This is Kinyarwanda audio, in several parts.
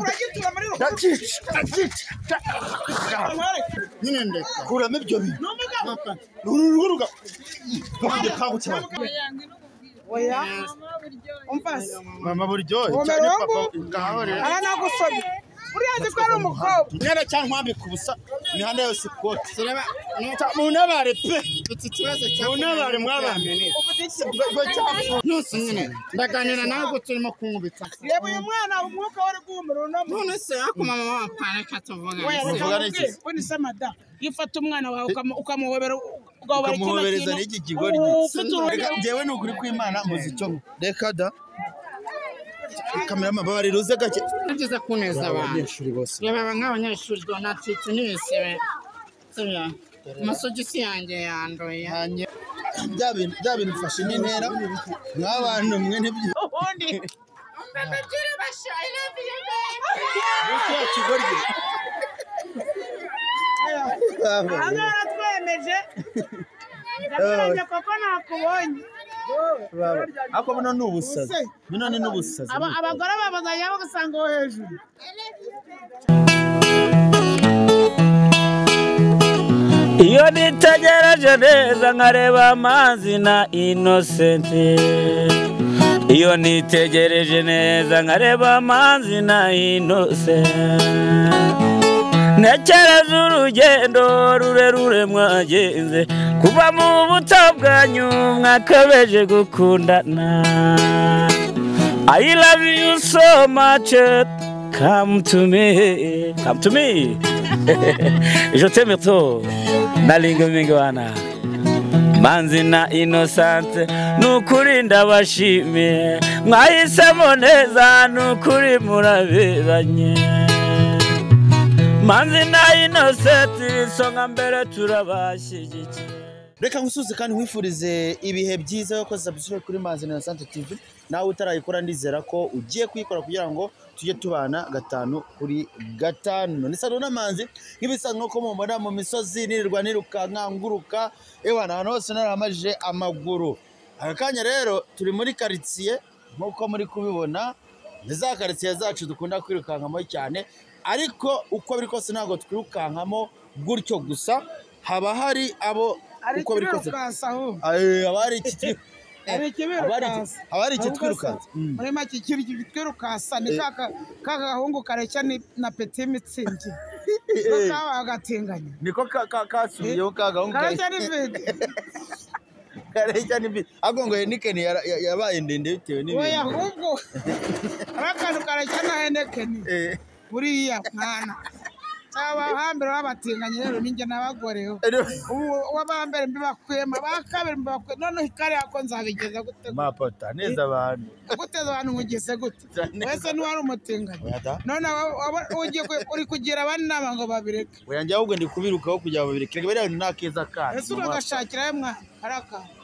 Uragitura muri nyine ndeka kuramo ibyo bintu ururuga oya umfase mama buryohe cyane papa ngaho rero aranagusomye uriya nzi ko ari umukobwa nyana cyangwa nkwambika ubusa imihanda yose ikote munabare pe iki kibazo munabare mwabana nose nyine ndaganira nawe ubwo turimo kunkubita reba uyu mwana umwuka wari guhumura uno none se ariko mama wapareka tuvugane Tuvugane iki? ubundi se mada iyo ufata umwana wawe ukamuhobera ugahobera kino ukamuhobereza kintu n'iki kigoryi ufite uruhu reka njyewe ni ukuri kw'Imana muzi icyo reka da kamerama babarira uze gake ni byiza kuneza abantu abanyeshuri bose reba aba nk'abanyeshuri donatitse n'ibisebe sibyo amasogisi yanjye yanduye bya bintu mfashe indi ntera mw'abantu mwe ntibyo ubundi kiriya kigoryi aha ngaha twemeje ndabiranye koko nakubonye ariko buno ni ubusazi buno ni n'ubusazi abagore babazanye bagusanga aho hejuru Iyo nitegereje neza nkareba amazi na Innocent. Iyo nitegereje neza nkareba amazi na Innocent. Ntekereza urugendo rurerure mwagenze kuva mu buto bwanyu mwakabeje gukundana. I love you so much. Come to me, come to me. Je t'aime trop. Nalinga mingwana. Manzi na Innocent nukuri ndabashimiye mwahisemo neza nukuri muraberanye. Manzi na Innocent isonga mbere turabashyigikiye. Reka nkusuze kandi nkwifurize ibihe byiza yo koza subscribe kuri Manzi na Innocent TV. Nawe utarayikora ndizera ko ugiye kuyikora kugira ngo tujye tubana 5 kuri 5. Ni Sano na Manzi nk'ibisanzwe ko mubona mu misozi nirirwa nirukanka nguruka ewana ahantu hose naramajije amaguru. Aka kanya rero turi muri quartier nkuko muri kubibona, ni za quartier zacu dukunda kwirukankamo cyane, ariko uko biri kose ntabwo twirukankamo gutyo gusa, haba hari abo uko biri kose haba hari iki haba hari ikitwirukansa muri make ikiri kitwirukansa ni ka gahungu kareshya na peti mitsingi kaba agatinganya niko kasubiyeho ka gahungu kareshya n'ivide kareshya n'ivide ahubwo ngo Heineken yabaye ndende bitewe n'ibintu oya ahubwo ari akantu kareshya na Heineken buriya mwana abahambere babatinganye rero ninjye nabagoreho ubu wabambere mbibakuyemo abakabiri mbibakuyemo noneho ikariya ko nzabigeza gute mapota neza abantu guteza abantu nkugeze gute wese ntiwari umutinganyi none ugiye uri kugira abandi inama ngo babireke oya njye ahubwo ndi kubirukaho kugira ngo babireke biriya bintu ni akeza kandi ese uragashakirayo mwana ari akantu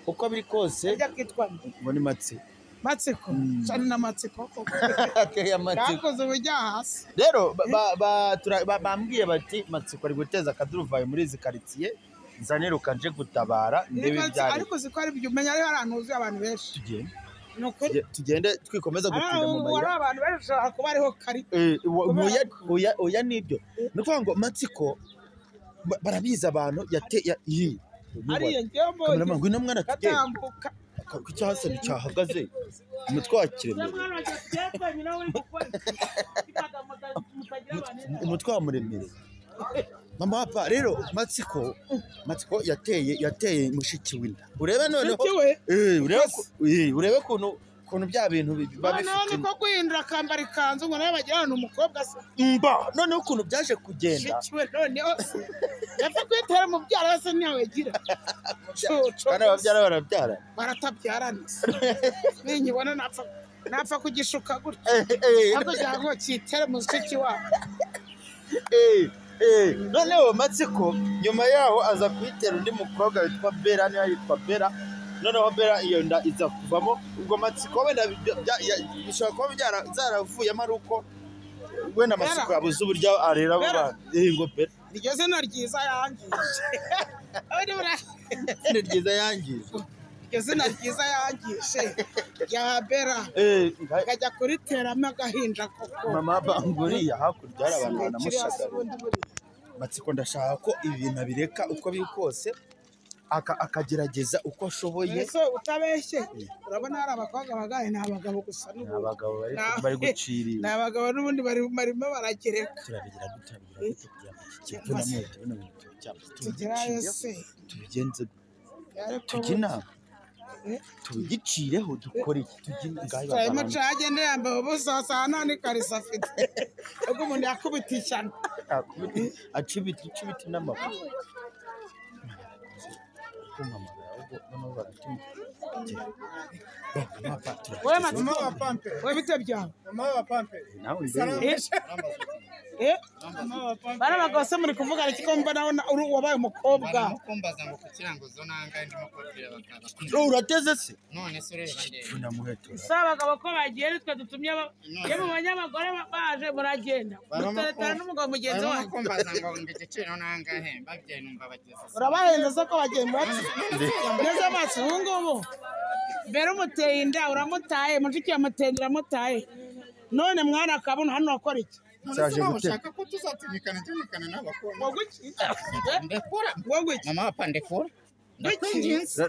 uko biri kose ajya kitwa ngo ni matsiko matsiko cyane na matsiko yakoze ubujya hasi rero bambwiye bati matsiko ari guteza akaduruvayo muri izi karitsiye nzaniruka nje gutabara ndebe ibyari ariko siko ari byo umenya ari ahantu huzuye abantu benshi tugende twikomeza gutinda mu mayira hari abantu benshi ushobora kuba ariho kari oya nibyo ni ukuvuga ngo matsiko barabizi abantu yateye ariye ngewe mbonye ngwino mwana tugende ku cyahase nticyahagaze umutwe wa kiremeye umutwe wa muremere mama papa rero matsiko yateye mushiki w'inda urebe noneho urebe ukuntu bya bintu biba bifite none ko guhindura akambara ikanzu ngo nawe bagira ngo umukobwa se mba noneho ukuntu byaje kugenda mushiki we noneho yapfa kwitera mubyara wese ntawe agira kandi ababyara barabyara baratabyarana ninkibona napfa kugishuka gutya ariko kugira ngo cyitere mushiki wabo noneho matsiko nyuma yaho aza kuyitera undi mukobwa witwa Bera niba yitwa Bera noneho Bera iyo nda iza kuvamo ubwo matsiko wenda bishobora kuba zaravuyemo ari uko wenda matsiko yabuze uburyo arera abo bana ngo Bera iryo zina ryiza yangije izina ryiza yangije Iryo zina ryiza yangishe rya Bera akajya kuriteramo agahinja koko. Mama banguriya hakurya hari abantu banamushagara. Matsiko ndashaka ko ibi bintu abireka uko biri kose, akagerageza uko ashoboye. Ese utabeshye urabona hari abakobwa bagaye, ni abagabo gusa n'ubundi abagabo bari gucirira, ni abagabo n'ubundi barimo baragereka. Turabigira gute kugira ngo iki kivuna se tubigenze tujye inama tubigicireho dukore iki tujye agende yambaye ubusa asa nta n'ikariso afite ubwo umuntu yakubita ishyano aca ibiti n'amaguru. Wowe bite byawe bari abagabo se muri kuvugana iki ko mbona wabaye umukobwa? Urateze se? Si abagabo ko bagiye nitwe dutumye iyo mubonye abagore baje muragenda muteretana n'umugabo mugenzi wanyu. Urabahenze se ko bagiye neza amaso ubu ngubu mbere umuteye inda uramutaye, mushiki yamuteye inda uramutaye, none mwana akabona hano wakora iki? Ushaka ko tuzatumikana tumikana n'abakobwa. Ndekura. Mama papa ndekura.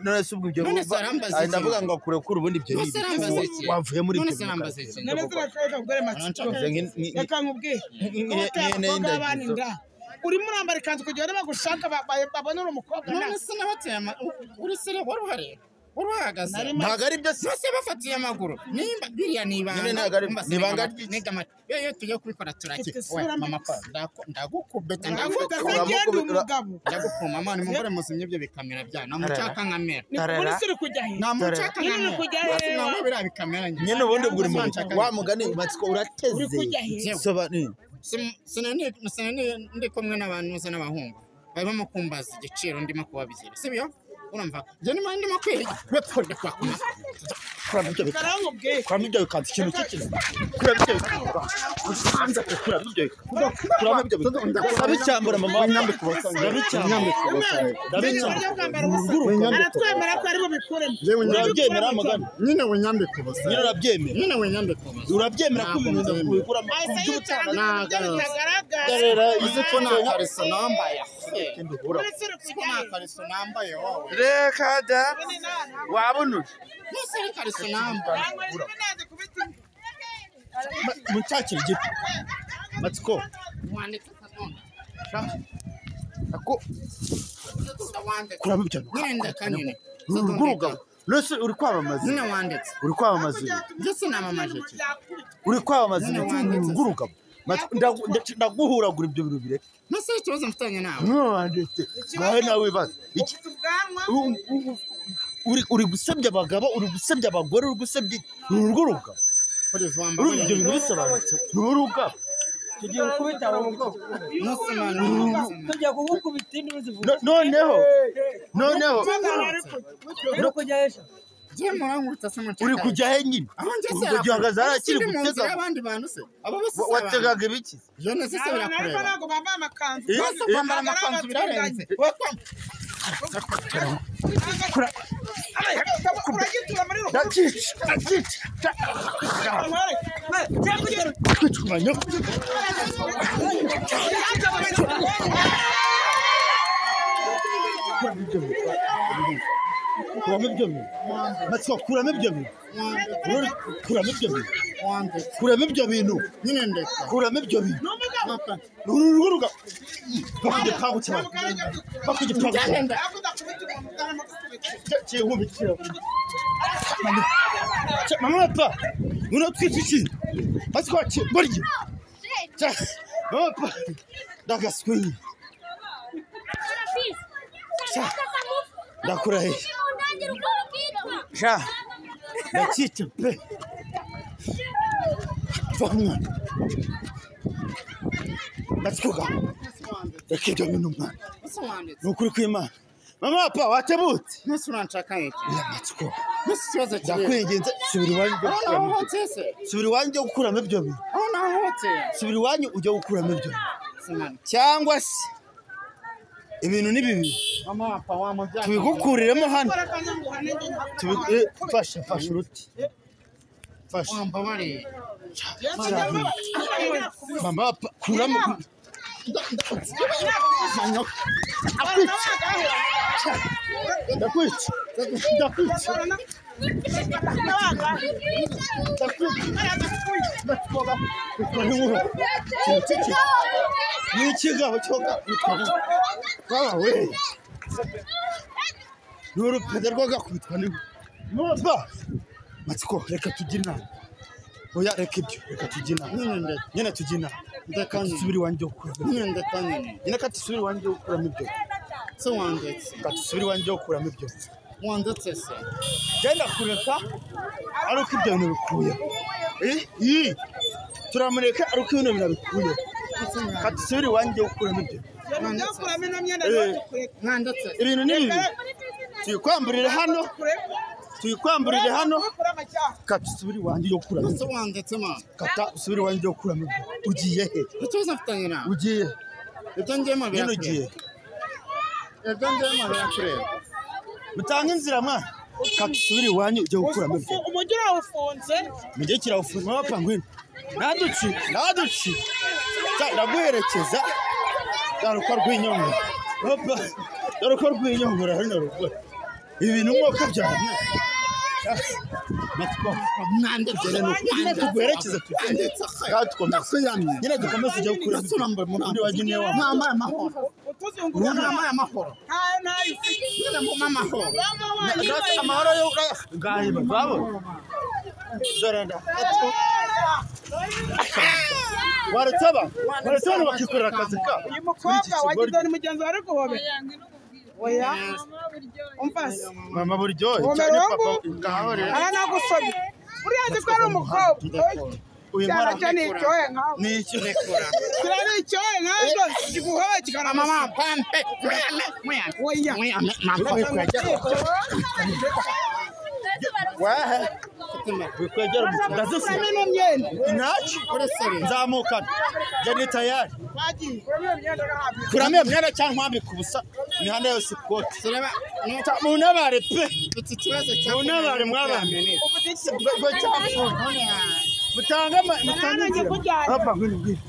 None se ubwo ibyo ndavuga ngo akurekure ubundi ibyo wavuye muri ibyo. Reka nkubwire urimo urambara ikanzu kugira ngo bagushaka babone uri umukobwa. None se nabateye uri sire wari uhari? Uhagaze ntabwo ari byo se bafatiye amaguru nimba biriya ni ibanga iyo tugiye kubikora turake. Mama ndagukubita ndagukuma mama ni mugore muzimye ibyo bikamera bya namucaka nkamera namucaka nkamera nawe biriya bikamera nyine ubundi buri muntu wa mugani Matsiko urateze sobanura. Sinani ndi kumwe n'abantu n'abahungu barimo kumbaza igiciro ndimo kubabwira sibyo? Urumva njye ndimo kwiga wepfo ndakwa kuramo ibyo bikanzu ikintu cy'ikintu kuramo ibyo bikanzu kuramo ibyo bikanzu ndabicyambura mama ndabicyambura aratwemera ko ari bubikuremo. Urabyemera mugani nyine winyambika ubusa nyine urabyemera nyine winyambika ubusa urabyemera ko ibintu ubikuramo by'ubutanga uzi ko nta kariso nambaye nta kariso nambaye wowe reka da wabonuje mucakira igiti Matsiko kuramo ibyo urugabo uri kwamamaza uri kwamamaza uri kwamamaza urugabo ndaguhuragura ibyo bintu bireke. Nose ikibazo mfitanye nawe wanditse ngahe nawe wibaza uri gusebya abagabo, uri gusebya abagore, uri gusebya urugabo. Uri ibyo bintu bisobanutse urugabo tugiye gukubita tugiye kugukubita indi uzivuga. Noneho uri kujya he nyine? Uhagaze hariya akiri gutega abandi bantu se wategaga ibiki? Ntabwo bambaye amakanzu. Kwambara amakanzu birarenze. Kuramo ibyo bintu. Kuramo ibyo bintu. Kuramo ibyo bintu. Kuramo ibyo bintu. Ururuga. Bakugipangu cyane. Bakugipangu. Cyihubikira. Mama pa. Uno twifiki. Matsiko burya. Mama pa. Ndagaswinyi. Ndakurahiye. Sha. Ndakica pe. Mwana. Matsiko. Reka ibyo bintu mwana. Ni ukuri kw'Imana. Mama pa watebutse. Nese uranshaka iki? Matsiko. Nese ikibazo kiri. Ndakwinginze subira iwanyu. Subira iwanyu ujye gukuramo ibyo bintu. Subira iwanyu ujye gukuramo ibyo bintu. Cyangwa se Ibintu ni bibi. Tubigukuriremo hano. Fasha fasha uruti. Fasha. Mama kuramo. Ndakwica. Ndakwica. Ni cyoga we n'urupede rwagakubitwa ni Matsiko reka tujye inama. Oya reka ibyo reka tujye inama. Nyine tujye inama. Ndakanyine iwanjye gukuramo. Nyine katusubira iwanjye gukuramo ibyo. Se wandetse. Katusubira iwanjye gukuramo ibyo. Wandetse se. Genda kureka ari uko ibyo bintu bikuye. Turamureka ari uko ibintu binabikuye. Katusubira iwanjye gukuramo ibyo. Ibintu ni bibi. Tuyikwamburire hano. Tuyikwamburire hano. Katusubira iwanjye gukuramo ibyo. Wandetse ma. Kata usubira iwanjye gukuramo ibyo. Ugiye he? Ikibazo mfitanye nawe. Ugiye. Ibyo ngiyemo birakureba. Ibyo ngiyemo birakureba. Mutanga inzira mwa. Katusubira iwanyu ujye gukuramo ibyo. Umujyi urawufunze. Umujyi kirawufunze mama ngwino. Naduci, naduci. Ndaguherekeza. Daruko rw'inyongora. Opa. Daruko rw'inyongora hano rugo. Ibintu mwoka byane. Matsiko mwandetse nyine tuguherekeza tugende. Nyine dukomeze ujye gukuramo. Undi wagiye wa. Mama amahoro. Utuzungura mama amahoro. Nta nyine mama amahoro. Amahoro yo ngahe babo. Zoranda. Warataba. Warataba bakikorera akazi kabo. Uyu mukobwa wagize ni mugenzi wari guhobe. Oya. Umva se. Mama buryohe cyane papa ngaho rero. Aranagusomye. Uriya nzi ko ari umukobwa. Uyu mwana ni icyohe nkawe. Ni icyo. Kiriya ni icyohe nkawe rwose kiguhobe kikana mama pampe. Oya. Wehe. Wikwegera ndazifite. Ntacyo. Nzamukana. Njye ni tayari. Kuramo iyo myenda cyangwa nkwambika ubusa imihanda yose ikote. Munabare pe. Munabare mwabana. Mutanga mutanga inzira. Papa ngwino ngwino.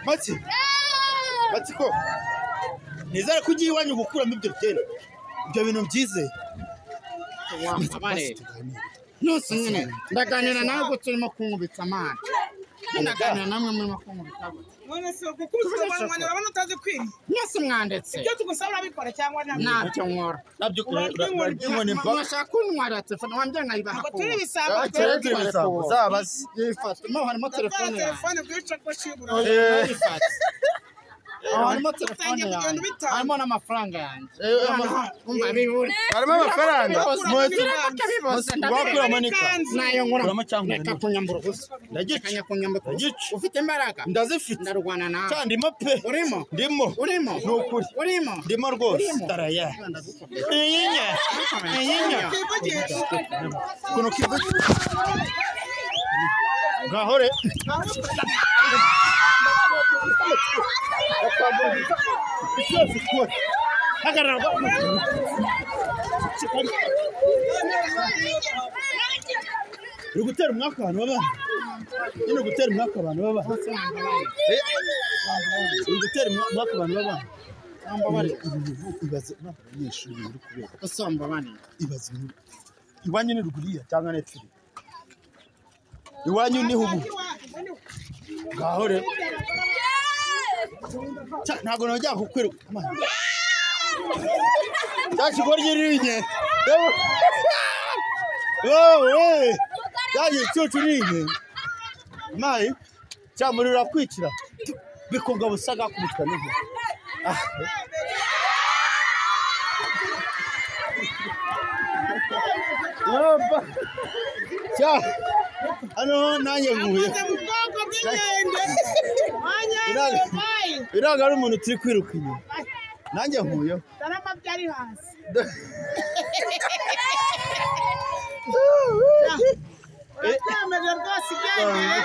Matsi. Matsiko. Nizere ko ugiye iwanyu gukuramo ibyo byenda. Ibyo bintu byizeye. Nose nyine ndaganira nawe ngo turimo kunkubita amana. Ndaganira namwe murimo kunkubita gute. None se gukubita amana urabona utazi kwiri. Mwese mwandetse. Ibyo tugusaba urabikora cyangwa ntabyo? Ntabyo nkora. Nabyo inkoni mpa. Mwashaka kuntwara telefone wambye nkayibaha. Ntabwo turi ibisambo. Turi ibisambo. Zabaze. Yifata. Mo harimo telefone. Telefone bwica ko shibura. Yifata. Harimo telefone yanjye. Harimo n'amafaranga yanjye. Umva bibure. Harimo amafaranga. Wakura manika. Nayo nkura. Reka kunyambura gusa. Ndagica. Ndagica. Ufite imbaraga. Ndazifite. Ndarwana nawe. Cyane ndimo pe. Urimo. Ndimo. Urimo. Ni ukuri. Urimo. Ndimo rwose. Daraya. Iyinya. Iyinya. Kuno kivugisha. Gahore. Uri gutera umwaka abantu b'abana. Nyine gutera umwaka abantu b'abana. Uri gutera umwaka abantu b'abana. Ibaze abanyeshuri biri kubera. Ibaze iwanyu ni ruguriya cyangwa nepfiri. Iwanyu ni hubu. Gahore. Ntabwo najya kukwiruka. Cya kigoryi rinye. Wowe. Cya gicucu rinye. Mayi cyamurira kwicira. Bikonga busaga kubitwa n'inka. Yaba. Cya. Hano nanjye nkuye. Biranga ari umuntu turi kwiruka inyuma. Nanjye nkuyeho. Darama byari hasi. Uratemeje rwose igendere.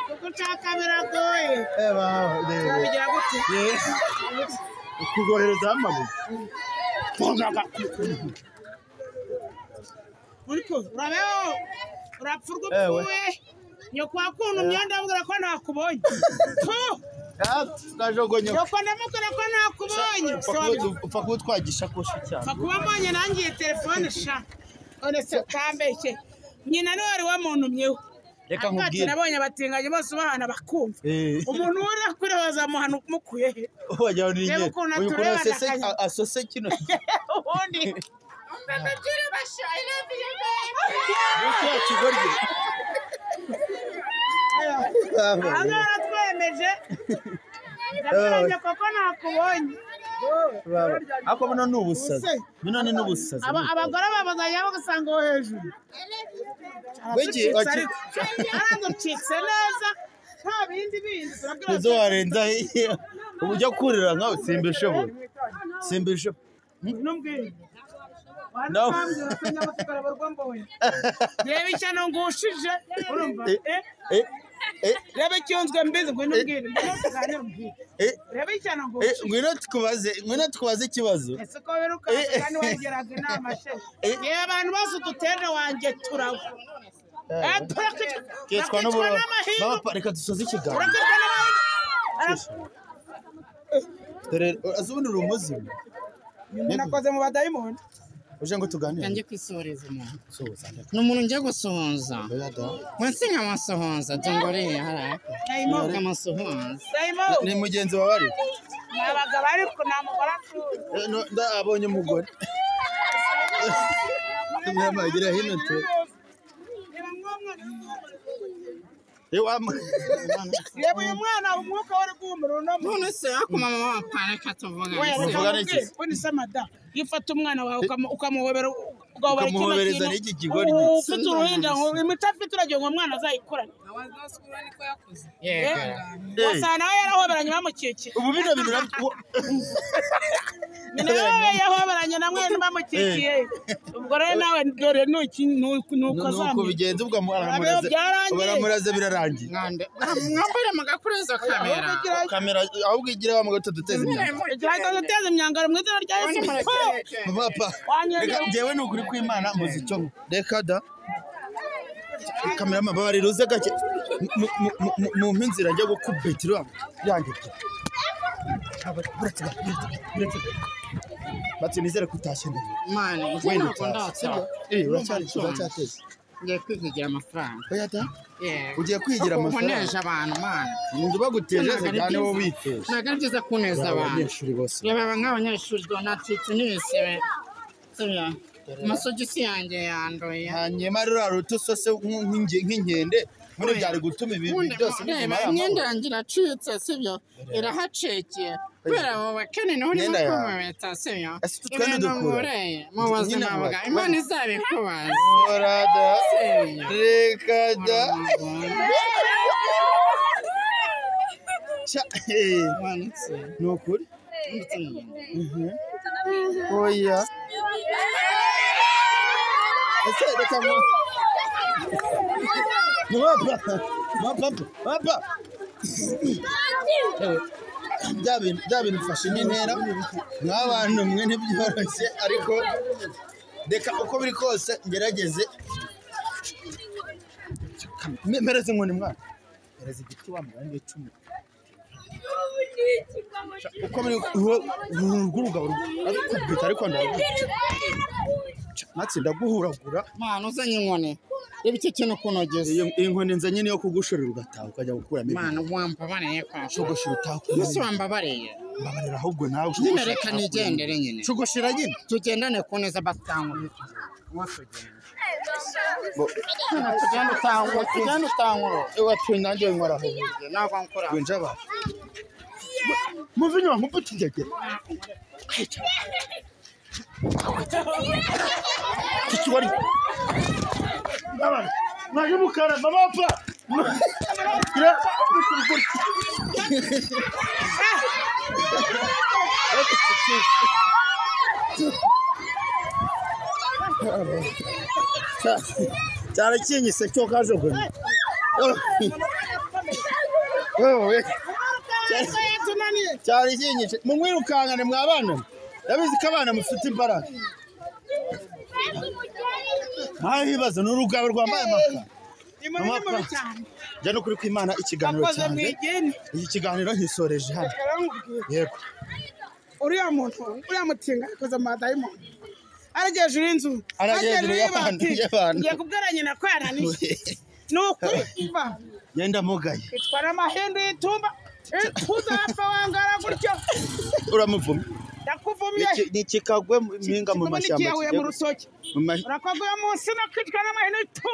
Kuko Gucaka biragoye. Turabigira gute? Kugohereza amabuye. Uriko urabeho urapfa urwupfuye nyoko wakuntumye ndabwira ko ntakubonye. Nyoko ndamubwira ko ntakubonye. Upfa kuba utwaye ishakoshi cyane. Upfa kuba mbonye nangiye telefone sha. None se utambeshye. Nyina niwe wari wamuntumyeho. Reka nkubwire. Nabonye abatinganyi bose ubahana bakumva. Umuntu uri kure bazamuhana umukuye he? Wagira ngo ni njye. Uyu ukuntu asose kino. Ubundi. Aha ngaha twemeje. Ndabwira koko nakubonye. Ariko buno ni ubusazi. Bino ni n'ubusazi. Abagore babazanye bagasanga aho hejuru. Araducitse neza nta bindi bindi. Izo warenza ujya kurira nkawe simbishoboye. Simbishoboye. Numbwire. Reba ishyano ngushije urumva reba icyunzwe mbizi ngwino umbwire reba ishyano ngushije ngwino tukubaze ikibazo ese ko wirukanse kandi wageraga inama she reba abantu bose uduteje wanjye turagwa turakicwa n'amahirwe reka dusoze ikiganiro dore azubundi uri umuzima nakoze mu badayimoni uje ngo tuganire njye kwisoreza umuntu ni umuntu njye gusohoza munsi nkamusohoza dongore hara nkamusohoza ni mugenzi wawe ari ni abagabo ariko nta mugore asuhuza abonye umugore gira hino tu reba uyu mwana umwuka wari guhumura uno none se ako mama wa pareka tuvuga Muvugane iki? Ubundi se mada iyo ufata umwana wawe ukamuhobera ugahobera kino Ukamuhobereza kintu n'iki kigoryi. ufite uruhinja ngo imico afite uragira ngo umwana azayikurane yego wasanga nawe yarahoberanye bamukikiye ubu bino bintu nyina we yahoberanye na mwene bamukikiye ubwo rero nawe dore nuko nuko azamera bigenza ubwo Byarangiye. aramuraze birarangiye mwambare mugakurizo kamera kamera ahubwo igira wa mugato duteze imyanda Igira duteze imyangaro mu izina rya Yesu papa reka njyewe ni ukuri kw'Imana muzi icyo reka da kamera mbabarira uze gake mumpe inzira njya gukubitira yanjye bati nizere ko utashye ndabona mani wenda ntabwo utashye ndataha uracyari uracyateze ngiye kwizigira amafaranga oya da Yego. ugiye kwigira amafaranga nkuneje abantu mani ninjye baguteje Ntabwo ari cyane wowe byiza. witeje ntabwo ari byiza kuneza abantu abanyeshuri bose reba aba nk'abanyeshuri donatitse n'ibisebe sibyo amasogisi yanjye yanduye hanyuma ruriya ruti usose nk'inkende muri byari gutuma ibi byose reba biguma ari imyenda amahoro yanjye iracitse sibyo irahacekeye kubera wowe kandi niho urimo Imyenda yawe. kubeta sibyo Ese utu twenda ibintu dukura? nkoreye mu buzima Nyine bwawe Imana izabikubaza Orada sibyo reka da Manitse ni ukuri ndetse n'ibindi. oya ese reka ngo papa papa papa bya bintu mfashe indi ntera mw'abantu mwe ntibyoroshye ariko reka uko biri kose ngerageze mpereze inkoni mwana mpereze igiti wa mugani w'icumu uko biri urw'urugabo arikubita ariko ndaguca natsi ndaguhuragura Mwana uzanye inkoni reba icyo kintu ukuntu ugeze iyi nkoni nzanye niyo kugushorera ugataha ukajya gukuramo ibintu mwana wambabariye kwa shogoshera utaha umunsi wambabariye mbabarira ahubwo nawe nyine reka nigendere nyine shogoshera nyine tugendane ku neza batangura tugende utangura tugende utangura iwacu nanjye nkora aho ntabwo nkora wenja abantu muve inyuma nkubute ingegera kikigori mwaje mukara mama pa cyarakinyise cyo kajugunya. Wowe Yatunaniye. Cyari kinyice. Mumwirukankane mwabana. Ndabizi ko abana mufite imbaraga. Nta bibazo ni urugabo rwambaye amaka. Ni munini mubi cyane. Njya no kuri kwimana ikiganiro Akoze mu cyanjye. igeni. Iki kiganiro nkisoreje hano. Reka nkubwire. Yego. Uriya muntu, uriya mutinga akoze amadayimoni. Arajya hejuru y'inzu. Arajya hejuru y'abantu, y'abantu. Ngiye kubwira nyina ko yananiye. Ni ukuri mva. Yenda mugaye. Itwara amahindu y'itumba. Tuzapfa wangara gutyo. Uramuvuma. Ndakuvumye. Ni ikikagwe mpinga mu mashyamba. Kiyahuye mu rutoki. Mu ma- Urakoze munsi nakicwa n'amahino itu.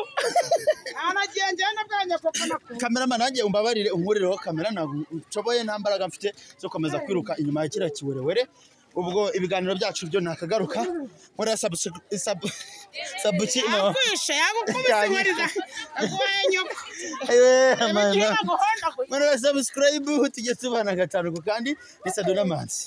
Anagiye ngenda bwanya koko nakubonye. Kameramani nanjye umbabarire unkurireho kamera, ntabwo nshoboye, nta mbaraga mfite zo komeza kwiruka inyuma ya kiriya kiwerewere. Ubwo ibiganiro byacu byo ntakagaruka. Nkora sabuki no. Yakwishe yagukubise inkoriza. Aguhaye nyoko. Eh, Ibigira guhondaguye. Nkora subscribe tujye tubana gatanu ku kandi ni Sado n'Amanzi.